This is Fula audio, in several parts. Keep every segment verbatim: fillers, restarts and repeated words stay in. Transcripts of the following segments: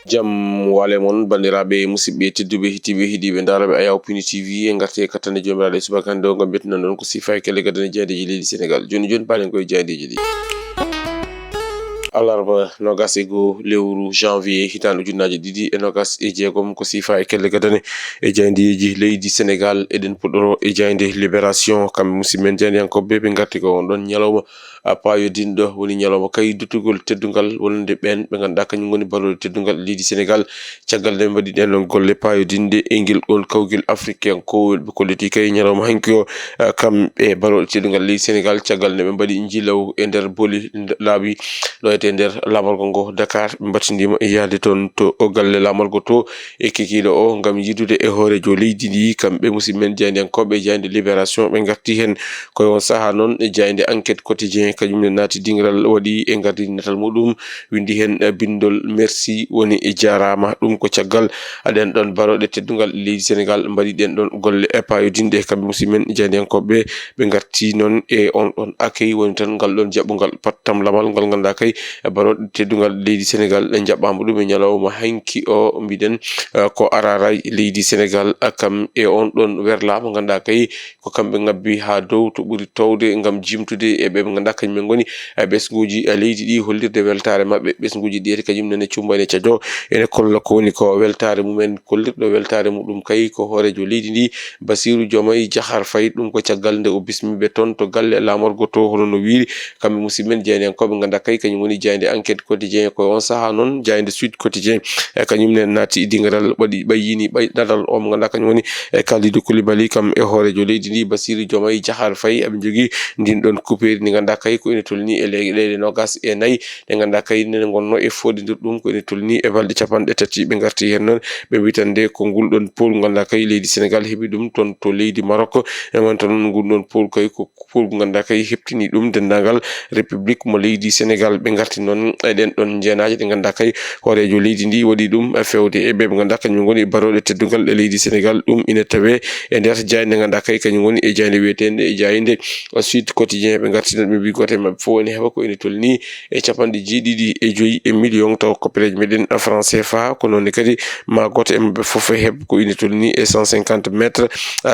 Jam wale mon, banndiraaɓe, musidɓe tedduɓe, heɗiiɓe, heɗiiɓe, ndaarooɓe Ayaw Pini T V, en ngarti e kattanɗe Joomiraaɗo e subaka hannde o, ngam ɓettude on ko siifa e kelle gadane jaayndeeji leydi Senegaal. Jooni jooni, paalen ko e jaayndeeji ɗi. Alarba noogas e goo lewru janvier, hitaande ujunnaaje ɗiɗi e noogas e jeegom, ko siifa e kelle gadane e jaayndeeji leydi Senegaal. Eɗen puɗɗoroo e jaaynde Libération, kamɓe musidɓe men jaayndiyankooɓe, ɓe ngarti ko on ɗon ñalawma a, paayodinɗo, woni ñalawma kay duttugol teddungal wonande ɓeen ɓe ngannduɗaa kañum ngoni barooɗe teddungal leydi Senegaal. Caggal nde ɓe mbaɗi ɗeen ɗoon golle paayodinɗe e ngel ɗoon kawgel afrikankowel, ɓe kolliti kay ñalawma hanki o, a, kam e barooɗe teddungal leydi Senegaal, caggal nde ɓe mbaɗi njiilaw e nder booli laabi ɗo etee nder laamorgo ngo Dakar, ɓe mbattindiima e yahde toon to galle laamorgo to e kikiiɗe o ngam yiidude e hooreejo leydi ndi. Kamɓe musidɓe men jaayndiyankooɓe jaaynde Libération, ɓe ngarti heen. Ko e on sahaa noon, e jaaynde Enquête Quotidien, kañum ne naati dingiral, waɗi e ngardiigu natal muɗum, winndi heen, eh, binndol merci, woni e jaaraama. Ɗum ko caggal ɗeen ɗoon barooɗe teddungal leydi Senegaal mbaɗi ɗeen ɗoon golle e paayodinɗe. Kamɓe musidɓe men jaayndiyankooɓe, ɓe ngarti noon e on ɗoon akey, woni tan ngal ɗoon jaɓɓungal pattamlamal ngal ngannduɗaa kay, e barooɗe teddungal leydi Senegaal, ɗe njaɓɓaama ɗum e ñalawma hanki o, mbiɗen, eh, ko araaraay leydi Senegaal, eh, kam e on ɗoon werlaa mo ngannduɗaa kay, ko kamɓe ngabbi haa dow to ɓuri toowde ngam jimtude e ɓe ɓe ngannduɗaa kañum en ngoni, e ɓesnguuji, e leydi ɗi, hollirde weltaare maɓɓe. Ɓesnguuji ɗi ete kañum nene cumba ene cajo, ene kolla ko woni ko weltaare mumen. Kollirɗo weltaare muɗum kay ko hooreejo leydi ndi, Basiiru Jomay Jahar Fay. Ɗum ko caggal nde o bismiiɓe toon to galle laamorgo to, hono no wiiri kamɓe musidɓe men jaayndiyankooɓe ngannduɗaa kay kañum woni jaaynde Enquête Quotidien. Ko e on sahaa noon jaaynde Sud Quotidien, e kañum ne naati dingiral, ɓaɗi ɓayyini ɓay dadal o mo ngannduɗaa kañum woni e Kalidou Koulibaly, kam e hooreejo leydi ndi, Basiiru Jomay Jahar Fay. Aɓe njogii ndin ɗoon kupeeri ndi ngannduɗaa kay ko ene tolni e leyɗe noogas e nayi, ɗe ngannduɗaa kay nene ngonno e fooɗondir ɗum ko ene tolni e balɗe capanɗe tati. Ɓe ngarti heen noon, ɓe mbiyi tan nde ko ngul ɗoon pool ngannduɗaa kay leydi Senegaal heɓi ɗum toon to leydi Marok. E wonta noon ngul ɗoon pool kay ko pool ngannduɗaa kay heɓtini ɗum denndaangal République mo leydi Senegaal. Ɓe ngarti noon e ɗeen ɗoon njeenaaje ɗe ngannduɗaa kay hooreejo leydi ndi waɗi ɗum fewde e ɓe ɓe ngannduɗaa kañum ngoni barooɗe teddungal e leydi Senegaal. Ɗum ina tawee e nder jaaynde ngannduɗaa kay kañum woni e jaaynde wiyeteende e jaaynde Sud Quotidien. Ɓe ngarti noon, ɓe mbiyi gooto e maɓɓe fof ene heɓa ko ene tolni e capanɗe jeeɗiɗi e joyi e million tawa koppereeje meɗen franc C F A. Ko noon ne kadi ma gooto e maɓɓe fof heɓ ko ene tolni e cent cinquante mètres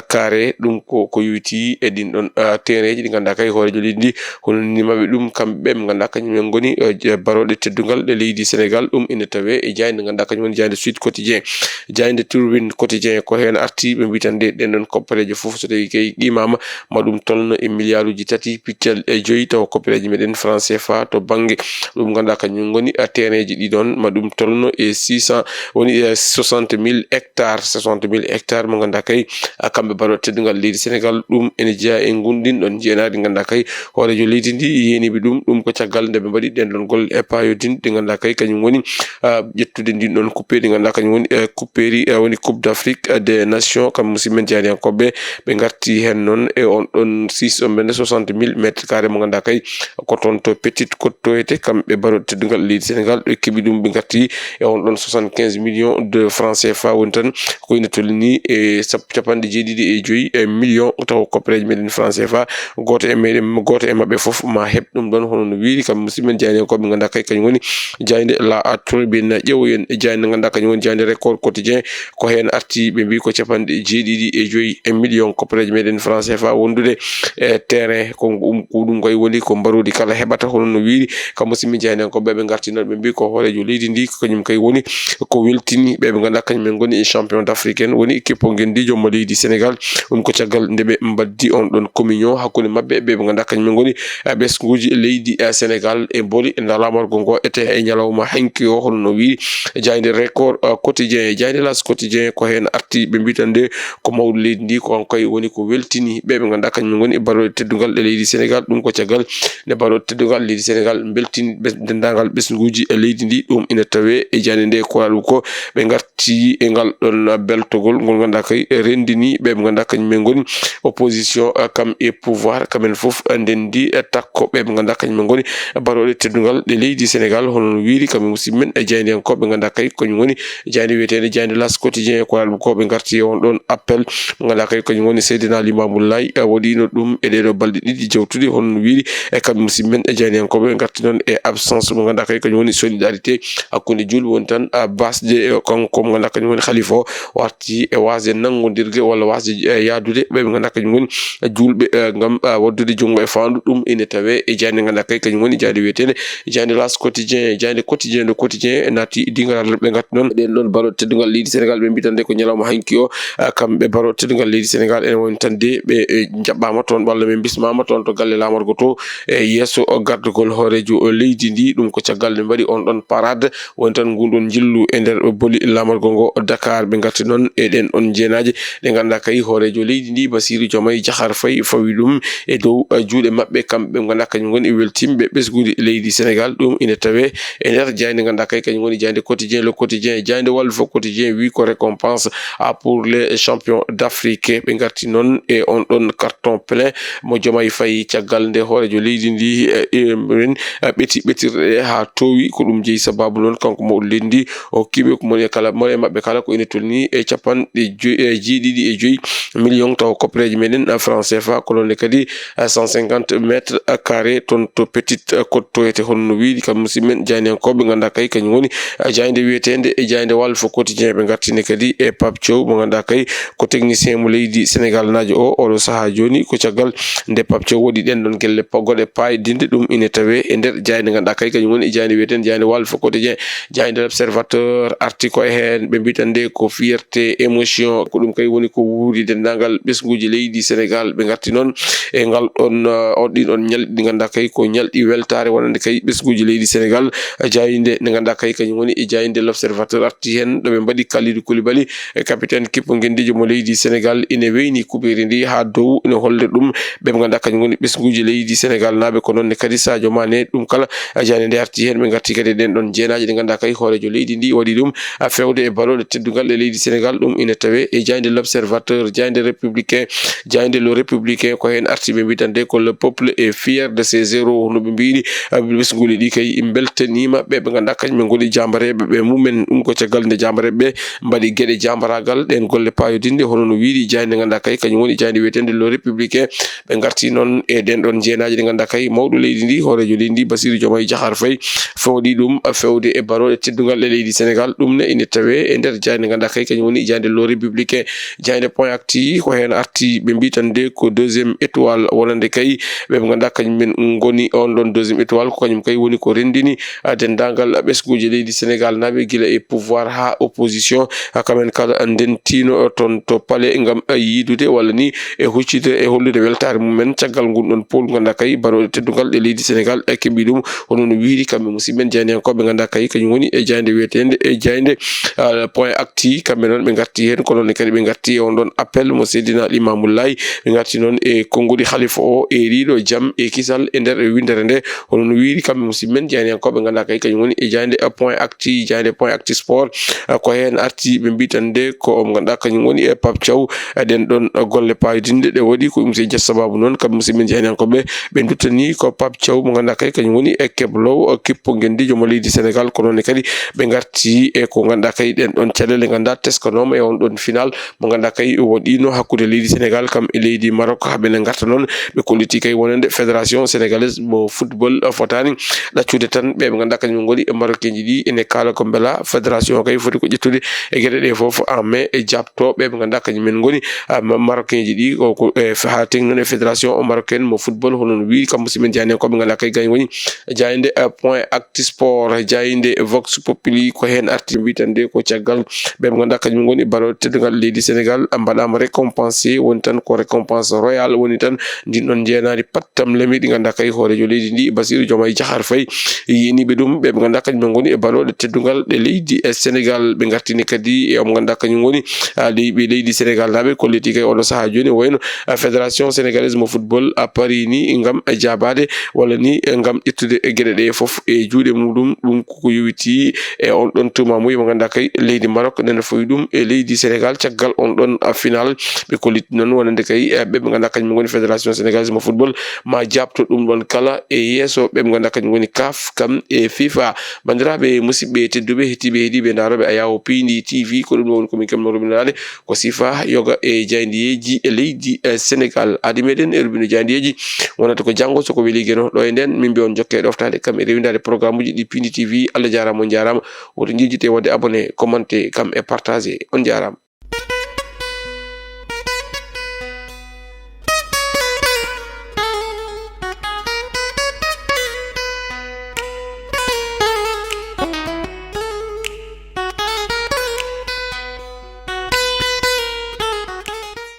carré. Ɗum ko, ko yowitii e ɗin ɗoon, ah, terrain ji ɗi ngannduɗaa kay hooreejo leydi ndi holnini maɓɓe ɗum, kamɓe ɓe ɓe ngannduɗaa kañum en ngoni, eh, je-, barooɗe teddungal ɗe leydi Senegaal. Ɗum ene tawee e jaaynde ngannduɗaa kañum woni jaaynde Sud Quotidien. Jaaynde Turbine Quotidien ko heen arti, ɓe mbiyi tan nde ɗeen ɗoon koppereeje fof so tawii kay qiimaama, ma ɗum tolno e miliyaaruuji tati piccal e joyi tawa koppereeje meɗen franc C F A to bannge ɗum ngannduɗaa kañum ngoni, a, terrain ji ɗi ɗoon, ma ɗum tolno e six cent, woni e soixante mille hectares, soixante mille hectares mo ngannduɗaa kay, a, kamɓe barooɗe teddungal leydi Senegaal. Ɗum ene jeyaa e ngun, ɗin ɗoon njeenaaji ɗi ngannduɗaa kay hooreejo leydi ndi yeeniiɓe ɗum. Ɗum ko caggal nde ɓe mbaɗi ɗeen ɗoon golle e paayodinɗe ɗi ngannduɗaa kay kañum woni, a, ƴettude ndin ɗoon kupeeri ndi ngannduɗaa kañum woni, e, kupeeri, e, woni Coupe d'Afrique des Nations, kam musidɓe men jaayndiyankooɓe. Ɓe ngarti heen noon e on ɗoon six, on ɓe soixante mille mètres carrés mo ngannduɗaa kay ko toon to Petite Côte to etee, kamɓe barooɗe teddungal leydi Senegaal, ɓe keɓi ɗum, ɓe ngarti e on ɗoon soixante-quinze millions de francs C F A, woni tan ko ina tolni e sap-, capanɗe jeeɗiɗi e joyi e million tawa koppereeje meɗen franc C F A. Gooto e meɗen, gooto e maɓɓe fof ma heɓ ɗum ɗoon, hono no wiiri kam musidɓe men jaayndiyankooɓe ngannduɗaa kay kañum woni jaaynde La Tribune. Ƴeewoyen e jaaynde ngannduɗaa kañum woni jaaynde Record Quotidien, ko heen arti, ɓe mbiyi ko capanɗe jeeɗiɗi e joyi e million koppereeje meɗen franc C F A wondude e terrain. Ko ɗum, ko ɗum kay woni ko mbaroodi kala heɓata, hono no wiiri kam musidɓe jaayndiyankooɓe ɓe ngarti noon, ɓe mbiyi ko hooreejo leydi ndi ko kañum kay woni ko weltini ɓe ɓe ngannduɗaa kañum en ngoni champion d'Afrique en, woni kippo ngenndiijo mo leydi Senegaal. Ɗum ko caggal nde ɓe mbaddi on ɗoon communion hakkunde maɓɓe, ɓe ɓe ngannduɗaa kañum en ngoni, eh, ɓesnguuji leydi, eh, Senegaal e booli e nder laamorgo ngo etee e ñalawma hanki o, hono no wiiri jaaynde Record, eh, Quotidien, jaaynde L'As Quotidien ko heen arti, ɓe mbiyi tan nde ko mawɗo leydi ndi ko kanko kay woni ko weltini ɓe ɓe ngannduɗaa kañum en ngoni barooɗe teddungal e leydi Senegaal. Ɗum ko caggal nde barooɗe teddungal leydi Senegaal mbeltini ɓe-, denndaangal ɓesnguuji e leydi ndi. Ɗum ina tawee e jaaynde nde ko waɗi ko ɓe ngarti e ngal ɗoon beltogol ngol ngannduɗaa kay renndini ɓe ɓe ngannduɗaa kañum en ngoni opposition, eh, kam e pouvoir, kam en fof, eh, ndenndi, eh, takko ɓe ɓe ngannduɗaa kañum en ngoni barooɗe teddungal ngal ɗe leydi Sénégal, hono no wiiri kamɓe musidɓe men e jaayndiyankooɓe, ngannduɗaa kay ko kañum woni jaaynde wiyeteende jaaynde L'As Quotidien. Ko alɓe ko ɓe ngarti e on ɗon appel mo ngannduɗaa kay ko kañum woni Seydina Limamou Laye, eh, waɗiino ɗum e ɗee ɗoo balɗe ɗiɗi jawtuɗe, hono no wiiri e kamɓe musidɓe men e jaayndiyankooɓe, ɓe ngarti noon e absence mo ngannduɗaa kay kañum woni solidarité hakkunde juulɓe, woni tan, ah, baasde, eh, kanko mo ngannduɗaa kañum woni khalifa o, warti e waasde nanngondirde walla waasde, eh, yahdude ɓe ɓe ngannduɗaa kañum woni juulɓe, eh, ngam, ah, waɗdude junngo e faandu. Ɗum ine tawee e jaaynde ngannduɗaa kay kañum woni jaaynde wiyeteende jaaynde L'As Quotidien, jaaynde Quotidien, Le Quotidien naati dingiral ɓe ngarti noon. Ɗeen ɗoon barooɗe teddungal leydi Sénégal, ɓe mbiyata nde ko ñalawma hanki o, ah, kamɓe barooɗe teddungal leydi Sénégal ene woni tan de ɓe, eh, njaɓɓaama toon walla ɓe mbismaama toon to galle laamorgo to, e yeeso gardagol hooreejo leydi ndi. Ɗum ko caggal nde mbaɗi on ɗon parade, woni tan ngun ɗon njillu e nder boli laamorgo ngo Dakar. Ɓe ngarti noon e ɗeen ɗon jeenaaje ɗe ngannduɗaa kay hooreejo leydi ndi Bassirou Diomaye Diakhar Faye fawi ɗum e dow, eh, juuɗe maɓɓe, kamɓe ɓe ngannduɗaa kañum ngoni e weltimɓe ɓesnguuji leydi Sénégal. Ɗum ine tawee e nder jaaynde ngannduɗaa kay kañum woni jaaynde Quotidien, Le Quotidien, jaaynde Walf Quotidien wi ko récompense, ah, pour les champions d'Afrique. Ɓe ngarti noon e on ɗon carton plein mo Diomaye Faye, caggal nde hooreejo leydi ndi, eh, eh, ɓeti ɓetirɗe ɗe haa toowi. Ko ɗum jeyi sababu noon kanko mawɗo leydi ndi o hokkiiɓe ko moni e kala, moni e maɓɓe kala ko ine tolnii e capanɗe joy, eh, jeeɗiɗi e joy million tawa koppereeje meɗen, eh, franc C F A, ko noon ne kadi, eh, cent cinquante mètres carrés toon to Petite Côte to wiyetee, hono no wiiri kam musidɓe men jaayndiyankooɓe, ngannduɗaa kay kañum woni, eh, jaaynde wiyeteende e jaaynde Walf Quotidien. Ɓe ngarti ne kadi e Pape Thiaw mo ngannduɗaa kay ko technicien mo leydi Sénégal naajo o, oɗo sahaa jooni ko caggal nde Pape Thiaw waɗi ɗeen ɗon gelle pa-, goɗe paayodinɗe. Ɗum ine tawee e nder jaaynde ngannduɗaa kay kañum woni jaaynde wiyeteende jaaynde Walf Quotidien, jaaynde L'Observateur arti ko e heen, ɓe mbiyata nde ko fierté, émotion, ko ɗum kay woni ko wuuri denndaangal ɓesnguuji leydi Sénégal. Ɓe ngarti noon e ngal ɗon, uh, on ɗin ɗon ñalɗi ɗi ngannduɗaa kay ko ñalɗi weltaare wonande kay ɓesnguuji leydi Sénégal. Jaaynde nde ngannduɗaa kay kañum woni e jaaynde L'Observateur arti heen, ɗo ɓe mbaɗi Kalidou Koulibaly, e capitaine kippo ngenndiijo mo leydi Sénégal, ine weyni kuɓeeri ndi haa dow, ine hollira ɗum ɓe ɓe ngannduɗaa kañum woni ɓesnguuji leydi Sénégal naaɓe, ko noon ne kadi Sadio Mané. Ɗum kala, a, jaaynde nde arti heen, ɓe ngarti kadi e ɗeen ɗon jeenaaje ɗe ngannduɗaa kay hooreejo leydi ndi waɗi ɗum, a, fewde e barooɗe teddungal e leydi Sénégal. Ɗum ine tawee e jaaynde L'Observateur, jaaynde Républicain, jaaynde Le Républicain, ko heen arti ɓe mbiyata nde ko le peuple est fier de ses héros, no ɓe mbiyri, a, ɓesnguuli ɗi kay mbeltaniima ɓe ɓe ngannduɗaa kañum en ngoni jaambareeɓe ɓe mumen. Ɗum ko caggal nde jaambareeɓe ɓe mbaɗi geɗe jaambaraagal, ɗeen golle paayodinɗe, hono no wiiri jaaynde ngannduɗaa kay kañum woni jaaynde wiyeteende Le Républicain. Ɓe ngarti noon e ɗeen ɗon jeenaaje ɗe ngannduɗaa kay mawɗo leydi ndi, hooreejo leydi ndi, Bassirou Diomaye Diakhar Faye, fewɗi ɗum fewde e barooɗe teddungal e leydi Sénégal. Ɗum ne ine tawee e nder jaaynde ngannduɗaa kay kañum woni jaaynde Le Républicain. Jaaynde Point Actu ko heen arti, ɓe mbiyata nde ko deuxième étoile wonande kay ɓe ɓe ngannduɗaa kañum en ngoni on ɗon deuxième étoile, ko kañum kay woni ko renndini, a, denndaangal ɓesnguuji leydi Sénégal naaɓe, gila e pouvoir haa opposition. A, kamen kala ndentiino toon to palais ngam, a, yiidude walla ni e huccude e hollude weltaare mumen caggal ngun ɗon pool ngannduɗaa kay barooɗe teddungal ɗe leydi Sénégal, e keɓi ɗum. Hono no wiiri kamɓe musidɓe men jaayndiyankooɓe ngannduɗaa kay kañum woni e jaaynde wiyeteende e jaaynde, a, Point Actu, kamɓe noon ɓe ngarti heen, kono ne kadi ɓe ngarti e on ɗon appel mo Seydina Limamou Laye, ɓe ngarti noon e konngudi khalifa o, e riiɗo jam e kisal e nder e winndere nde. Hono no wiiri kamɓe musidɓe men jaayndiyankooɓe ngannduɗaa kay kañum woni e jaaynde, a, Point Actu, jaaynde Point Actu Sport, a, ko heen arti ɓe mbiyata nde ko mo ngannduɗaa kañum woni e Pape Thiaw, a, ɗeen ɗon, a, golle paayodinɗe ɗe waɗi ko ɗum si jat sababu noon kamɓe musidɓe men jaayndiyankooɓe ɓe nduttani ko Pape Thiaw mo ngannduɗaa kay kañum woni e keblowo, a, kippo ngenndiijo mo leydi Sénégal, kono ne kadi ɓe ngarti e ko ngannduɗaa kay ɗeen ɗon caɗeele ngannduɗaa teskanooma e on ɗon final mo ngannduɗaa kay waɗiino hakkunde leydi Sénégal kam e leydi Maroc. Haa ɓe ne ngarta noon, ɓe kolliti kay wonande Fédération Sénégalaise mo football, a, fotaani ɗaccude tan ɓe ɓe ngannduɗaa kañum ngoni e Marocainji ɗi, ene kaala ko mbela fédération kay foti ko ƴettude e geɗe ɗe fof en main, e jaabto ɓe ɓe ngannduɗaa kañum en ngoni, a, Ma-, Marocainji ɗi, o ko, e, haa teng noon e Fédération marocaine mo football, hono no wiiri kam musidɓe men jaayndiyankooɓe ngannduɗaa kay kañum woni jaaynde, a, Point Actu Sport, jaaynde Vox Populi, ko heen arti mbiyata nde ko caggal ɓe ɓe ngannduɗaa kañum ngoni barooɗe teddungal leydi Sénégal, a, mbaɗaama récompensé, woni tan ko récompense royale woni tan ndin ɗon jeenaari pattam lemi ɗi ngannduɗaa kay hooreejo leydi ndi Bassirou Diomaye Diakhar Faye yiniiɓe ɗum, ɓe ɓe ngannduɗaa kañum en ngoni e barooɗe teddungal ɗe leydi e Sénégal. Ɓe ngartini kadi e omo ngannduɗaa kañum woni, a, ley-, ɓe leydi Sénégal naaɓe kolliti kay oɗo sahaa jooni, wayno, a, Fédération Sénégalaise mo football a parini ngam, a, jaabaade walla ni, e, ngam ƴettude e geɗe ɗe fof e juuɗe muɗum. Ɗum koko yowiti e on ɗon tuuma mo ngannduɗaa kay leydi Maroc nene fowi ɗum e leydi Sénégal caggal on ɗon, a, final. Ɓe kolliti noon wonande kay, e, ɓe ɓe ngannduɗaa kañum ngoni Fédération Sénégalaise mo football ma jaabto ɗum ɗon kala e yeeso ɓe ɓe Nda kañum woni kaf kam e fifa. Bandiraɓe musidɓe tedduɓe, hettiɓe heeɗiɓe, ndaroɓe a yawo pindi tv, ko ɗum ɗo woni komin kam no ruminanaade ko sifa yoga e jayndiyeeji e leydi e sénégal. Adi meɗen e rubino jayndiyeeji wonata ko janngo soko weli geno ɗo e nden. Min mbiya on jokke e ɗoftaade kam e rewindaade programme uji ɗi pindi tv. Allah jarama, on jarama. Woto jejjite wadde abonné, commenté kam e partagé. On jarama.